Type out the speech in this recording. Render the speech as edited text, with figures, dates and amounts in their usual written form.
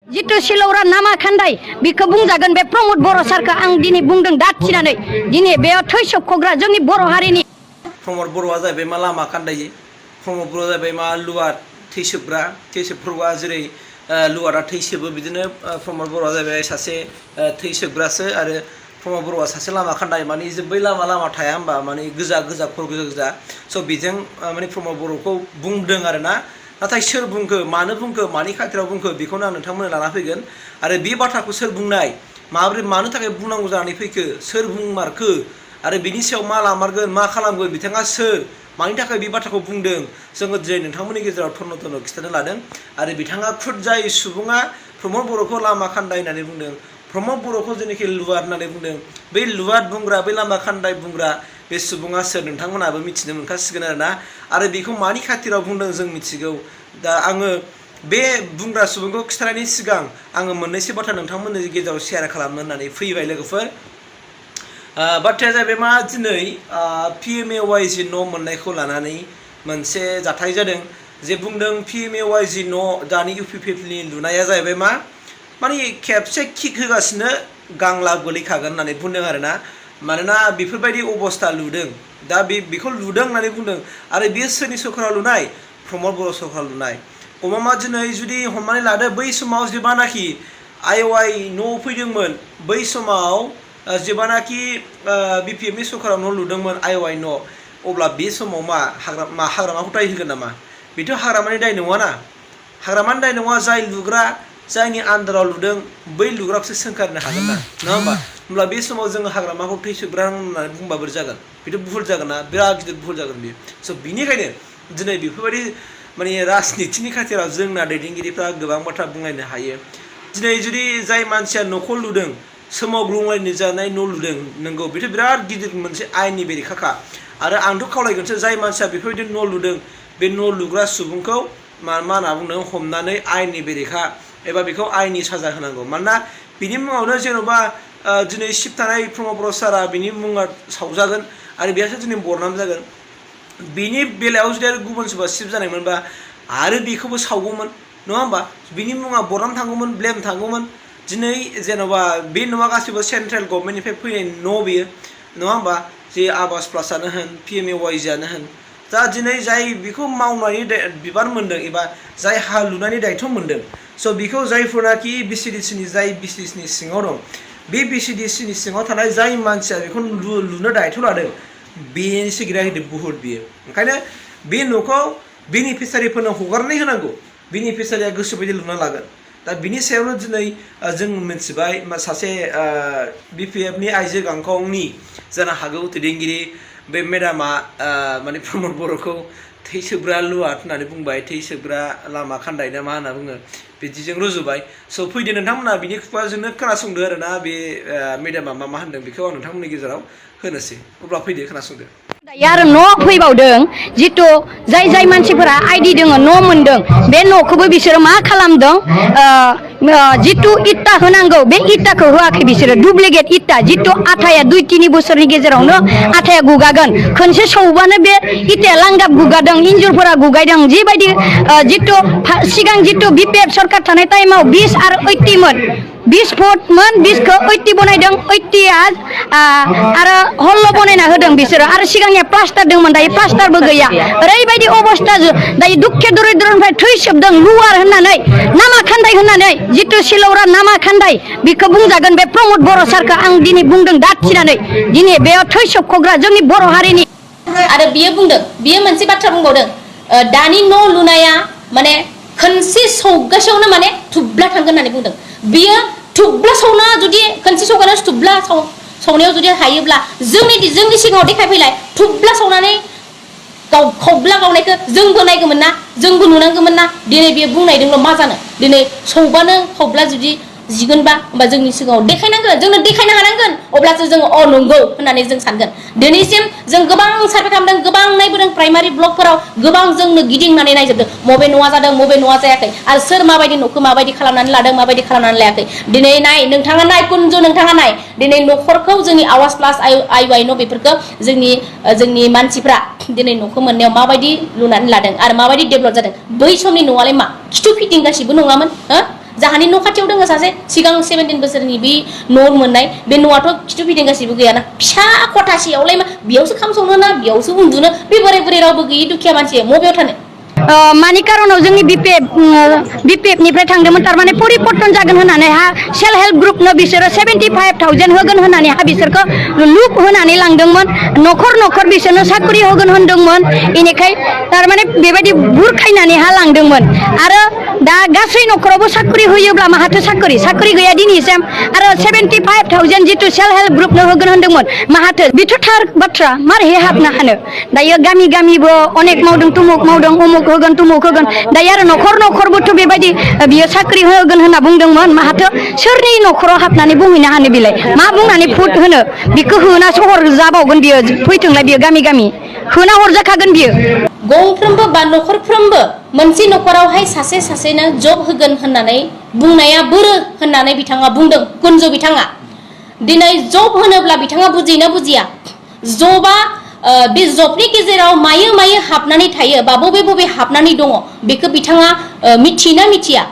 जितु सिलौरा नामा खान्दाय बिखौ बुंजागोन बे प्रमद बर' सारखौ आं दिनै बुंदों दाथिनानै दिनै बेयाव थै सोबख'ग्रा जोंनि बर' हारिनि प्रमद बर'आ जाहैबाय मा लामा खान्दाय प्रमद बर'आ जाहैबाय मा लुवार थै सोबग्रा थै सोबग्रा जेरै लुवारा थै सोबो बिदिनो प्रमद बर'आ जाहैबाय सासे थै सोबग्रासो आरो प्रमद बर'आ सासे लामा खान्दाय माने बै लामा थाया होमबा माने गोजा खर गोजा स' बेजों माने प्रमद बर'खौ बुंदों आरोना नाथाय सोर बुंखो मानो बुंखो मानि खाथिराव बुंखो बेखौनो आं नोंथांमोननो लाना फैगोन आरो बे बाथ्राखौ सोर बुंनाय मानो थाखाय बुंनांगौ जानानै फैखो सोर बुंमारखो आरो बिनि सायाव मा लामारगोन मा खालामगोन बिथाङा सोर मानि थाखाय बे बाथ्राखौ बुंदों जोङो दिनै नोंथांमोननि गेजेराव थन्न खिथानो लादों आरो बिथाङा खुद जाय सुबुङा प्रमद बर'खौ लामा खान्दाय होननानै बुंदों प्रमद बर'खौ जेनाखि लुवार होननानै बुंदों बै लुवार बुंग्रा बै लामा खान्दाय बुंग्रा बे सुबुङा सोर नोंथांमोनाबो मिथिनो मोनखासिगोन आरो बेखौ मानि खाथिराव बुंदों जों मिथिगौ दा आङो बे बुंग्रा सुबुंखौ खिथानायनि सिगां आङो मोननैसो बाथ्रा नोंथांमोननि गेजेराव शेयार खालामनो होननानै फैबाय लोगोफोर बाथ्राया जाहैबाय मा दिनै PMAYG न' मोननायखौ लानानै मोनसे जाथाय जादों जे बुंदों PMAYG न' दानि UPPFनि लुनाया जाहैबाय मा माने खेबसे किक होगासिनो गांलाब गोलैखागोन होननानै बुंदों आरोना मानोना बेफोरबायदि अबस्था लुदों दा बेखौ लुदों होननानै बुंदों आरो बेयो सोरनि सरकाराव लुनाय प्रमद बर' सरकाराव लुनाय गमामा दिनै जुदि हमनानै लादो बै समाव जेब्लानाखि IOI न' फैदोंमोन बै समाव जेब्लानाखि BPFनि सरकाराव न' लुदोंमोन IOI न' अब्ला बे समाव हाग्रामाखौ दाय होगोन नामा बेथ' हाग्रामानि दाय नङाना हाग्रामानि दाय नङा जाय लुग्रा जायनि आन्दाराव लुदों बै लुग्राखौसो सोंखारनो हागोन ना नङा होमबा होमब्ला बे समाव जोङो हाग्रामाखौ थै सोबग्रा होननानै बुंबा बोरै जागोन बेथ' भुल जागोन ना बिराद गिदिर भुल जागोन बेयो स' बिनिखायनो दिनै बेफोरबायदि माने राजनितिनि खाथिराव जोंना दैदेनगिरिफ्रा गोबां बाथ्रा बुंलायनो हायो दिनै जुदि जाय मानसिया न'खौ लुदों सोमावग्लुंलायनो जानाय न' लुदों नंगौ बेथ' बिराद गिदिर मोनसे आयेननि बेरेखाखा आरो आंथ' खावलायगोनसो जाय मानसिया बेफोरबायदि न' लुदों बे न' लुग्रा सुबुंखौ मा होनना बुंदों हमनानै आयेननि बेरेखा एबा बेखौ आयेननि साजा होनांगौ मानोना बिनि मुङावनो जेन'बा दिनै सिब थानाय प्रमद बर' सारा बिनि मुङा सावजागोन आरो बेहासो दिनै बरनाम जागोन बिनि बेलायाव जुदि आरो गुबुन सोरबा सिब जानायमोनबा आरो बेखौबो सावगौमोन नङा होमबा बिनि मुङा बरनाम थांगौमोन ब्लेम थांगौमोन दिनै जेन'बा बे न'आ गासैबो सेन्ट्रेल गभर्नमेन्टनिफ्राय फैनाय न' बेयो नङा होमबा जे आवास प्लासआनो होन PMAYGआनो होन दा दिनै जाय बेखौ मावनायनि बिबान मोनदों एबा जाय हा लुनायनि दायथ' मोनदों स' बेखौ जायफोरनाखि BCDCनि जाय BCDCनि सिङाव दं बे BCDCनि सिङाव थानाय जाय मानसिया बेखौ लुनो दायथ' लादों बेनिसो गिदिर बुहुत बियो ओंखायनो बे न'खौ बेनिफिसारिफोरनो हगारनानै होनांगौ बेनिफिसारिया गोसोबायदि लुना लागोन दा बिनि सायावनो दिनै जों मिथिबाय सासे BPFनि आइजो गांखंनि जानो हागौ दैदेनगिरि बे मेडामा माने प्रमद बर'खौ थै सोबग्रा लुवार होननानै बुंबाय थै सोबग्रा लामा खान्दाय ना मा होनना बुङो बिदिजों रुजुबाय स' फैदो नोंथांमोना बिनि खुगाजोंनो खोनासंदो आरोना बे मेडामा मा होनदों बेखौ आं नोंथांमोननि गेजेराव होनोसै अब्ला फैदो खोनासंदो आरो न' फैबावदों जितु जाय मानसिफोरा आइडि दङ न' मोनदों बे न'खौबो बिसोरो मा खालामदों जितु इटा होनांगौ बे इटाखौ होआखै बिसोरो डुप्लिकेट इटा जितु आथाया 2-3 बोसोरनि गेजेरावनो आथाया गुगागोन खनसे सौबानो बे इटाया लांदाब गुगादों इन्जुरफोरा गुगायदों जिबायदि जितु सिगां जितु BPF सरकार थानाय टाइमाव 20 आरो 80 मोन 20 फुटमोन 20खौ 80 बनायदों 80आ आरो हल्ल' बनायना होदों बिसोरो आरो सिगांनिया प्लास्टार दंमोन दायो प्लास्टारबो गैया ओरैबायदि अबस्था दायो दुखे दरिद्रनिफ्राय थै सोबदों लुवार होननानै नामा खान्दाय होननानै जितु सिलौरा नामा खान्दाय बेखौ बुंजागोन बे प्रमद बर' सारखौ आं दिनै बुंदों दाथिनानै दिनै बेयाव थै सोबख'ग्रा जोंनि बर' हारिनि आरो बियो बुंदों बियो मोनसे बाथ्रा बुंबावदों दानि न' लुनाया माने खनसे सौगासेयावनो माने थुब्ला थांगोन होननानै बुंदों बियो थुब्ला सौना जुदि खनसे सौगानो थुब्ला सौनायाव जुदि हायोब्ला जोंनि सिगाङाव देखायफैलाय थुब्ला सौनानै खब्ला गावनायखौ जोंबो नायगौमोन ना जोंबो नुनांगौमोन ना दिनै बियो बुंनायदोंल' मा जानो दिनै सौबानो खब्ला जुदि जिगोनबा होमबा जोंनि सिगाङाव देखायनांगोन जोंनो देखायनो हानांगोन अब्लासो जोङो नंगौ होननानै जों सानगोन दिनैसिम जों गोबां सार्भे खालामदों गोबां नायबोदों प्राइमारि ब्लकफोराव गोबां जोंनो गिदिंनानै नायजोबदों मबे न'आ जादों मबे न'आ जायाखै आरो सोर माबायदि न'खौ माबायदि खालामनानै लादों माबायदि खालामनानै लायाखै दिनै नाय नोंथाङा नाय कुनजु नोंथाङा नाय दिनै न'खरखौ जोंनि आवास प्लास IOI न' बेफोरखौ जोंनि मानसिफ्रा दिनै न'खौ मोननायाव माबायदि लुनानै लादों आरो माबायदि डेभेलप जादों बै समनि न'आलाय मा खिथु फिटिं गासिबो नङामोन जाहानि न' खाथियाव दङ सासे सिगां 17 बोसोरनि बे न' मोननाय बे न'आथ' खिथु फिदिं गासिबो गैयाना फिसा खथासेयावलाय मा बेयावसो खाम संनो ना बेयावसो उन्दुनो बे बोराय बुरै रावबो गैयि दुखिया मानसि मबेयाव थानो मानि कारनाव जोंनि BPF निफ्राय थांदोंमोन थारमाने परिबर्तन जागोन होननानै हा सेल्फ हेल्प ग्रुपनो बिसोरो 75,000 होगोन होननानै हा बिसोरखौ लुक होनानै लांदोंमोन न'खर न'खर बिसोरनो साख्रि होगोन होनदोंमोन इनिखाय थारमाने बेबायदि बुरखायनानै हा लांदोंमन आरो दा गासै न'खरावबो साख्रि होयोब्ला माहाथो साख्रि गैया दिनैसिम आरो 75,000 जितु सेल्फ हेल्प ग्रुपनो होगोन होनदोंमोन माहाथो बेथ' थार बाथ्रा मारै हाबनो हानो दायो गामि गामिबो अनेक मावदों तुमुक मावदों उमुक होगोन तुमुक होगोन दायो आरो न'खर न'खरबोथ' बेबायदि बियो साख्रि होगोन होनना बुंदोंमोन माहाथो सोरनि न'खराव हाबनानै बुंहैनो हानो बिलाय मा बुंनानै फुट होनो बिखौ होना सहर जाबावगोन बियो फैथोंलाय बियो गामि गामि होना हरजाखागोन बियो गंफ्रोमबो बा न'खरफ्रोमबो मोनसे न'खरावहाय सासेनो जब होगोन होननानै बुंनाया बोरो होननानै बिथाङा बुंदों कुनजु बिथाङा दिनै जब होनोब्ला बिथाङा बुजिना बुजिया जबा बे जबनि गेजेराव मायो हाबनानै थायो बा बबे हाबनानै दङ बेखौ बिथाङा मिथिना मिथिया